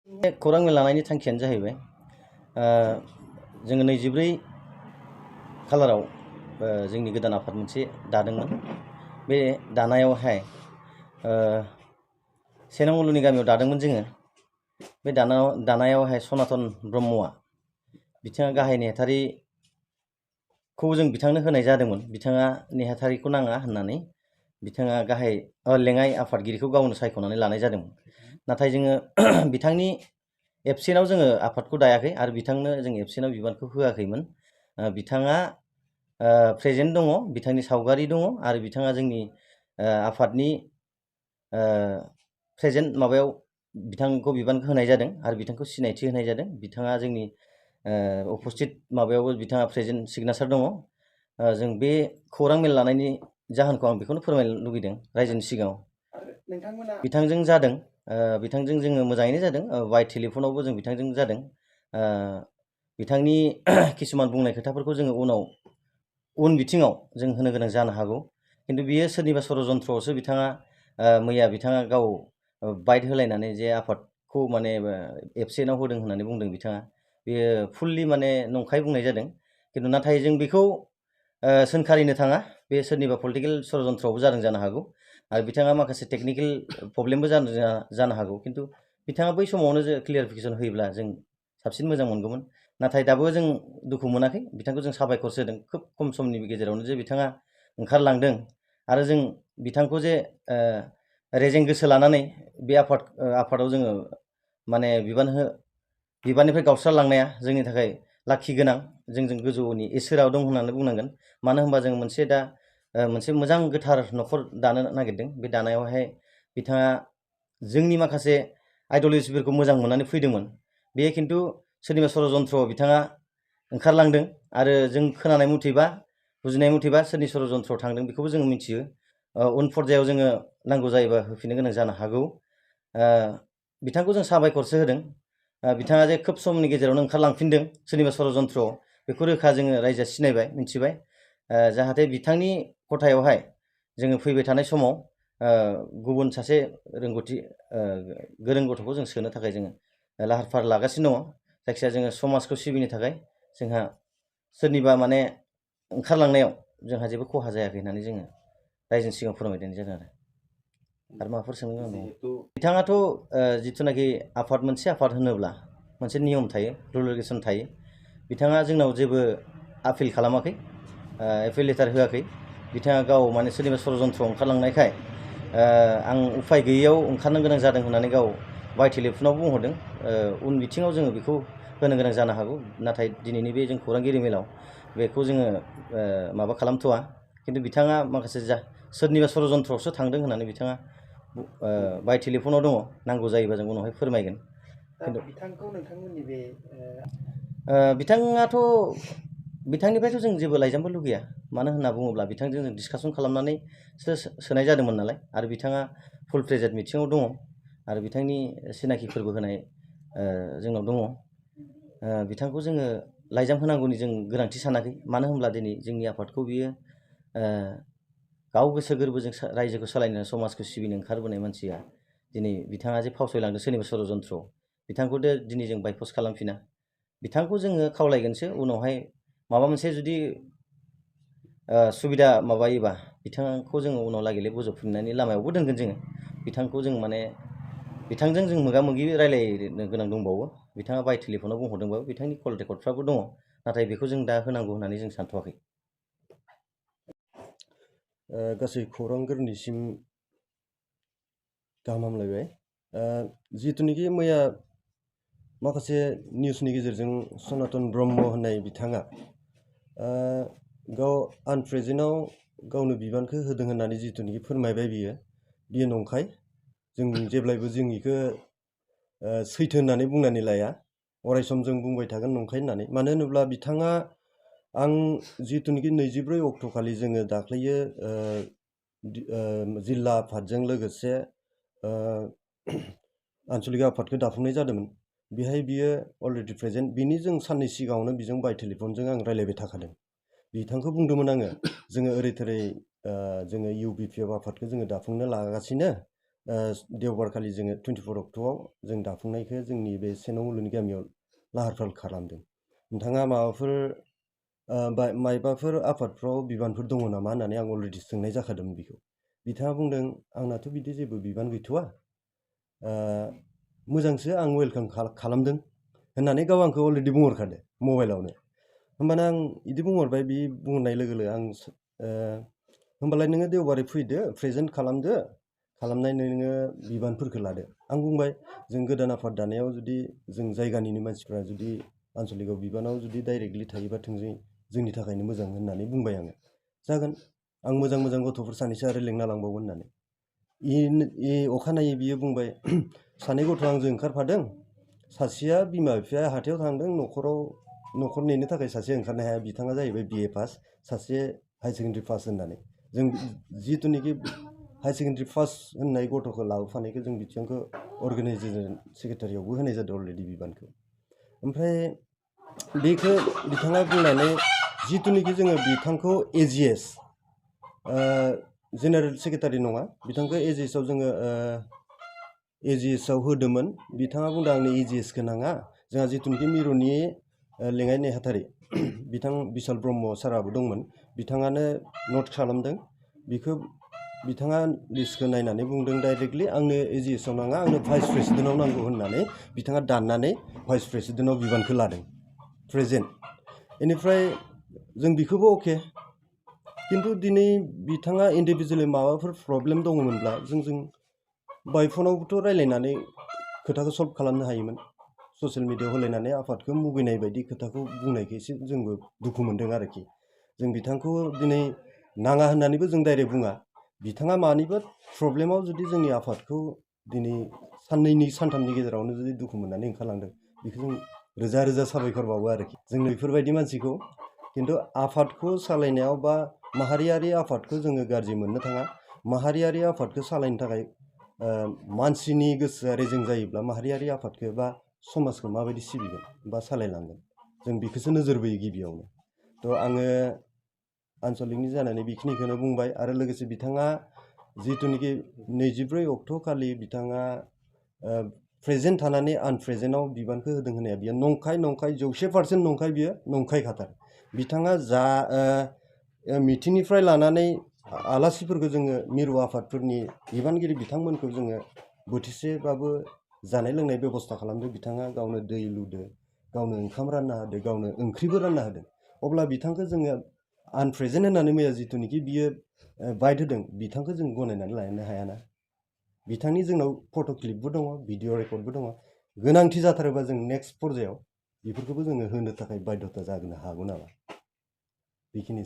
खौरां मेल लानायनि थांखियानो जाहैबाय जोङो 24 खालाराव जोंनि गोदान आफाद मोनसे दादोंमोन। बे दानायावहाय 1 नं मुलुगनि गामियाव दादोंमोन जोङो। बे दानायावहाय सनातन ब्रह्मआ बिथाङा गाहाय नेहाथारिखौ जों बिथांनो होनाय जादोंमोन। बिथाङा नेहाथारिखौ नाङा होननानै बिथाङा गाहाय लेङाइ आफादगिरिखौ गावनो सायख'नानै लानाय जादोंमोन। नाथाय जोङो बिथांनि एबसेन्टआव जोङो आफादखौ दायाखै आरो बिथांनो जों एबसेन्टआव बिबानखौ होआखैमोन। बिथाङा प्रेजेन्ट दङ, बिथांनि सावगारि दङ आरो बिथाङा जोंनि आफादनि प्रेजेन्ट माबायाव बिथांखौ बिबानखौ होनाय जादों आरो बिथांखौ सिनायथि होनाय जादों। बिथाङा जोंनि उपस्थित माबायावबो बिथाङा प्रेजेन्ट सिगनेचार दङ। जों बे खौरां मेल लानायनि जाहोनखौ आं बेखौनो फोरमायनो लुगैदों रायजोनि सिगाङाव। बिथांजों जादों, बिथांजों जोङो मोजाङैनो जादों। बाय टेलिफनावबो जों बिथांजों जादों। बिथांनि किसुमान बुंनाय खोथाफोरखौ जोङो उन बिथिङाव जों होनो गोनां जानो हागौ। खिन्थु बियो सोरनिबा षड़यन्त्रआवसो बिथाङा मैया बिथाङा गाव बाइट होलायनानै जे आफादखौ माने एबसेन्टआव होदों होननानै बुंदों बिथाङा। बेयो फुल्लि माने नंखाय बुंनाय जादों। खिन्थु नाथाय जों बेखौ सोंखारिनो थाङा। बे सोरनिबा पलिटिकेल षड़यन्त्रआवबो जादों जानो हागौ आरो बिथाङा माखासे टेकनिकेल प्रब्लेमबो जानो हागौ। खिन्थु बिथाङा बै समावनो जे क्लियारिफिकेसन होयोब्ला जों साबसिन मोजां मोनगौमोन। नाथाय दाबो जों दुखु मोनाखै। बिथांखौ जों साबायखरसो होदों। खोब खम समनि गेजेरावनो जे बिथाङा ओंखारलांदों आरो जों बिथांखौ जे रेजें गोसो लानानै बे आफादाव जोङो माने बिबाननिफ्राय गावस्रालांनाया जोंनि थाखाय लाखि गोनां। जोंजों गोजौनि इसोराव दं होननानै बुंनांगोन। मानो होनबा जों मोनसे मोजां गोथार न'खर दानो नागिरदों। बे दानायावहाय बिथाङा जोंनि माखासे आइडिय'लजिफोरखौ मोजां मोननानै फैदोंमोन। बे खिन्थु सोरनिबा षड़यन्त्रआव बिथाङा ओंखारलांदों आरो जों खोनानाय मथेबा, बुजिनाय मथेबा सोरनि षड़यन्त्रआव थांदों बेखौबो जोङो मिथियो। उन पर्यायाव जोङो नांगौ जायोबा होफिननो गोनां जानो हागौ। बिथांखौ जों साबायखरसो होदों। बिथाङा जे खोब समनि गेजेरावनो ओंखारलांफिनदों सोरनिबा षड़यन्त्रआव, बेखौ रोखा जोङो रायजोआ सिनायबाय, मिथिबाय। जाहाथे बिथांनि खथायावहाय जोङो फैबाय थानाय समाव गुबुन सासे रोंगौथि गोरों गथ'खौ जों सोनो थाखाय जोङो लाहार फाहार लागासिनो दङ। जायखिजाया जोङो समाजखौ सिबिनो थाखाय जोंहा सोरनिबा माने ओंखारलांनायाव जोंहा जेबो खहा जायाखै होननानै जोङो रायजोनि सिगाङाव फोरमायनाय जादों आरो माबाफोर सोंनो गोनां दं? बिथाङाथ' जिथुनाखि मोनसे आफाद होनोब्ला मोनसे नियम थायो, रुल रेगुलेसन थायो। बिथाङा जोंनाव जेबो आपिल खालामाखै, एपिल लेटार होआखै। बिथाङा गाव माने सोरनिबा षड़यन्त्रआव ओंखारलांनायखाय आं उफाय गैयैयाव ओंखारनो गोनां जादों होननानै गाव बाय टेलिफनाव बुंहरदों। उन बिथिङाव जोङो बेखौ होनो गोनां जानो हागौ। नाथाय दिनैनि बे जों खौरांगिरि मेलाव बेखौ जोङो माबा खालामथ'वा। खिन्थु बिथाङा माखासे सोरनिबा षड़यन्त्रआवसो थांदों होननानै बिथाङा बाय टेलिफनाव दङ। नांगौ जायोबा जों उनावहाय फोरमायगोन। खिन्थु बिथांखौ नोंथांमोननि बे बिथांनिफ्रायथ' जों जेबो लाइजामबो लुगैया। मानो होनना बुङोब्ला बिथांजों जों डिसकासन खालामनानैसो सोनाय जादोंमोन नालाय। आरो बिथाङा फुल प्रेजेन्ट मिटिङाव दङ आरो बिथांनि सिनाखि फोरबो होनाय जोंनाव दङ। बिथांखौ जोङो लाइजाम होनांगौनि जों गोनांथि सानाखै। मानो होनब्ला दिनै जोंनि आफादखौ बियो गाव गोसो गोरबोजों रायजोखौ सालायनो, समाजखौ सिबिनो ओंखारबोनाय मानसिया दिनै बिथाङा जे फावसयलांदों सोरनिबा षड़यन्त्रआव, बिथांखौ दिनै जों बायकस खालामफिना। बिथांखौ जोङो खावलायगोनसो उनावहाय माबा मोनसे जुदि सुबिदा माबायोबा बिथांखौ जोङो उनाव लागैले बोजबफिननायनि लामायावबो दोनगोन जोङो। बिथांखौ जों माने बिथांजों जों मोगा मोगि रायलायनो गोनां दंबावो। बिथाङा बाय टेलिफनाव बुंहरदोंबाबो बिथांनि कल रेकर्डफ्राबो दङ। नाथाय बेखौ जों दा होनांगौ होननानै जों सानथ'वाखै। गासै खौरांगिरिनिसिम गाहाम हामलायबाय। जिथुनिखि मैया माखासे निउसनि गेजेरजों सनातन ब्रह्म होननाय बिथाङा गाव आनप्रेजेन्टआव गावनो बिबानखौ होदों होननानै जिथुनिखि फोरमायबाय, बियो नंखाय। जों जेब्लायबो जों बेखौ सैथो होननानै बुंनानै लाया। अरायसम जों बुंबाय थागोन नंखाय होननानै। मानो होनोब्ला बिथाङा आं जिथुनिखि 24 अक्ट'खालि जोङो दाख्लैयो जिल्ला आफादजों लोगोसे आनसलिक आफादखौ दाफुंनाय जादोंमोन। बेहाय बियो अलरेडि प्रेजेन्ट। बिनि जों साननै सिगाङावनो बिजों बाय टेलिफनजों आं रायलायबाय थाखादों। बिथांखौ बुंदोंमोन आङो, जोङो ओरै थोरै जोङो UBPF आफादखौ जोङो दाफुंनो लागासिनो, देवबारखालि जोङो 24 अक्ट'आव जों दाफुंनायखौ जोंनि बे सेनं मुलुगनि गामियाव लाहार फाहार खालामदों। नोंथाङा माबाफोर मायबाफोर आफादफ्राव बिबानफोर दङ नामा होननानै आं अलरेडि सोंनाय जाखादोंमोन बिखौ। बिथाङा बुंदों आंनाथ' बिदि जेबो बिबान गैथ'वा, मोजांसो आं वेलकाम खालामदों होननानै गाव आंखौ अलरेडि बुंहरखादों मबाइलावनो। होमबाना आं बिदि बुंहरबाय, बि बुंहरनाय लोगो लोगो आं होमबालाय नोङो देवबारै फैदो, प्रेजेन्ट खालामदो, खालामनानै नोङो बिबानफोरखौ लादो। आं बुंबाय जों गोदान आफाद दानायाव जुदि जों जायगानिनो मानसिफ्रा जुदि आनसलिकआव बिबानाव जुदि डाइरेक्टलि थायोबा थोंजोङै जोंनि थाखायनो मोजां होननानै बुंबाय आङो। जागोन, आं मोजां मोजां गथ'फोर सानैसो आरो लेंना लांबावगोन होननानै। अखानायै बियो बुंबाय सानै गथ' आंजों ओंखारफादों, सासेया बिमा बिफाया हाथायाव थांदों, न'खर नेनो थाखाय सासे ओंखारनो हाया, बिथाङा जाहैबाय BA पास, सासे हायार सेकेन्डारि पास होननानै। जों जिथुनिखि हायार सेकेन्डारि पास होननाय गथ'खौ लाबोफानायखौ जों बिथांखौ अर्गानाइजेसन सेक्रेटारियावबो होनाय जादों अलरेडि बिबानखौ। ओमफ्राय बेखौ बिथाङा बुंनानै जिथुनिखि जोङो बिथांखौ AGS जेनेरेल सेक्रेटारि नङा, बिथांखौ AGSआव जोङो AGSआव होदोंमोन। बिथाङा बुंदों आंनो AGSखौ नाङा, जोंहा जिथुनिखि मिरुनि लेङाइ नेहाथारि बिथां बिशाल ब्रह्म साराबो दंमोन, बिथाङानो नट खालामदों। बिखौ बिथाङा लिस्टखौ नायनानै बुंदों डाइरेक्टलि आंनो AGSआव नाङा, आंनो भाइस प्रेसिडेन्टआव नांगौ होननानै बिथाङा दाननानै भाइस प्रेसिडेन्टआव बिबानखौ लादों प्रेजेन्ट। बेनिफ्राय जों बिखौबो अके, खिन्थु दिनै बिथाङा इन्डिभिजुवेलि माबाफोर प्रब्लेम दङमोनब्ला जों बाय फनावबोथ' रायज्लायनानै खोथाखौ सल्भ खालामनो हायोमोन। ससियेल मिडियायाव होलायनानै आफादखौ मुगैनाय बायदि खोथाखौ बुंनायखौ एसे जोंबो दुखु मोनदों आरोखि। जों बिथांखौ दिनै नाङा होननानैबो जों डाइरेक्ट बुङा। बिथाङा मानिबा प्रब्लेमाव जुदि जोंनि आफादखौ दिनै साननैनि सानथामनि गेजेरावनो जुदि दुखु मोननानै ओंखारलांदों, बेखौ जों रोजा रोजा साबायखर बावो आरोखि। जोंनो बेफोरबायदि मानसिखौ, खिन्थु आफादखौ सालायनायाव बा माहारियारि आफादखौ जोङो गाज्रि मोननो थाङा। माहारियारि आफादखौ सालायनो थाखाय मानसिनि गोसोआ रेजें जायोब्ला माहारियारि आफादखौ बा समाजखौ माबायदि सिबिगोन बा सालायलांगोन, जों बेखौसो नोजोर बोयो गिबियावनो। थ' आङो आनसलिकनि जानानै बेखिनिखौनो बुंबाय। आरो लोगोसे बिथाङा जिथुनिखि 24 अक्ट' खालि बिथाङा प्रेजेन्ट थानानै आनप्रेजेन्टआव बिबानखौ होदों होननाया बियो नंखाय 100% नंखाय, बियो नंखायखाथार। बिथाङा जा मिटिंनिफ्राय लानानै आलासिफोरखौ जोङो मिरु आफादफोरनि बिबानगिरि बिथांमोनखौ जोङो बोथिसेबाबो जानाय लोंनाय बेब'स्था खालामदों। बिथाङा गावनो दै लुदो, गावनो ओंखाम रानना होदो, गावनो ओंख्रिबो रानना होदों। अब्ला बिथांखौ जोङो आनप्रेजेन्ट होननानै मैया जिथुनिखि बियो बाइट होदों, बिथांखौ जों गनायनानै लानो हायाना। बिथांनि जोंनाव फट' क्लिपबो दङ, भिडिअ रेकर्डबो दङ। गोनांथि जाथारोबा जों नेक्स्ट पर्यायाव बेफोरखौबो जोङो होनो थाखाय बाध्यता जानो हागौ नामा, बेखिनि।